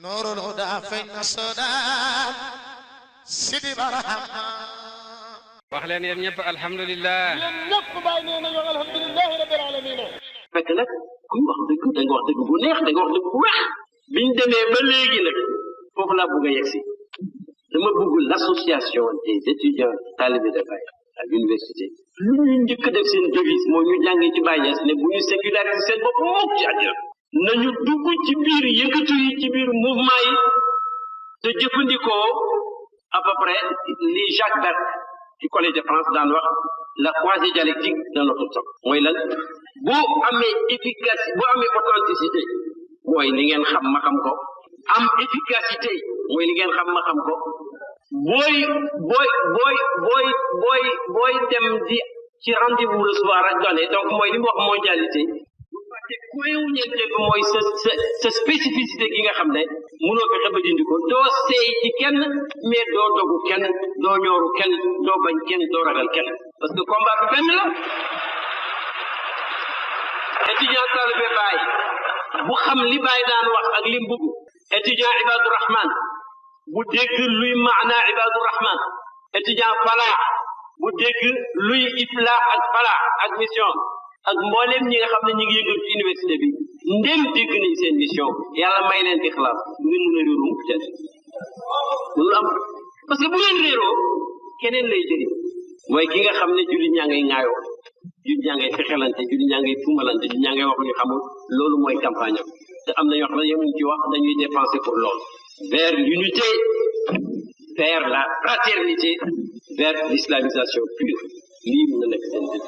نور الهدى فين السودان سيدي برهما wax leen yéen ñëpp alhamdulilah. yéen ñëpp bàyyi nee nañu alhamdulilah rabbil alamin. fekk nag kuy wax dëgg da nga wax dëgg bu neex da nga wax dëgg bu weex biñ demee ba léegi nag foofu laa bëgg a yegsi dama bëgg l'association des étudiants talibés de Baye à l'université lu ñu njëkk def seen devise mooy ñu jàngee ci Baye Niass ne bu ñu séculariser seen bopp moom ci àddina nañu dugg ci biir yëkkatu yi ci biir mouvement yi te jëfandikoo à peu près li Jacques Berth ci collège de France daan wax la quasi dialectique de notre temps mooy lan boo amee efficacité boo amee authenticité mooy li ngeen xam ma xam ko am efficacité mooy li ngeen xam ma xam ko booy dem di ci rendez-vous recevoir ak donné donc mooy li mu wax mondialité bu fàtte koyewu ñeenteel bi mooy sa spécificité gi nga xam ne mënoo fexe ba dindi ko doo seey ci kenn mais doo dogu kenn doo ñooru kenn doo bañ kenn doo ragal kenn parce que combat bi benn la étudiant talibé Baye bu xam li Baye daan wax ak li mbugg étudiant Ibadu Rahman bu dégg luy maana Ibadu Rahman étudiant falaax bu dégg luy iflaax ak falaax ak mission ak mbooleem ñi nga xam ne ñi ngi yëngal ci université bi ndem dégg nañ seen mission yàlla may leen ci xalaat bu ngeen mën a réeroo mu peut-être loolu am parce que bu leen réeroo keneen lay jëriñ mooy ki nga xam ne jullit ñaa ngay ŋaayoo jullit ñaa ngay fexelante jullit ñaa ngay tuumalante jullit ñaa ngay wax ñu xamul loolu mooy campagne am te am na ñoo xam ne yemuñ ci wax dañuy dépenser pour loolu vers l'unité vers la fraternité vers l'islamisation pure lii mën na nekk seen dëgg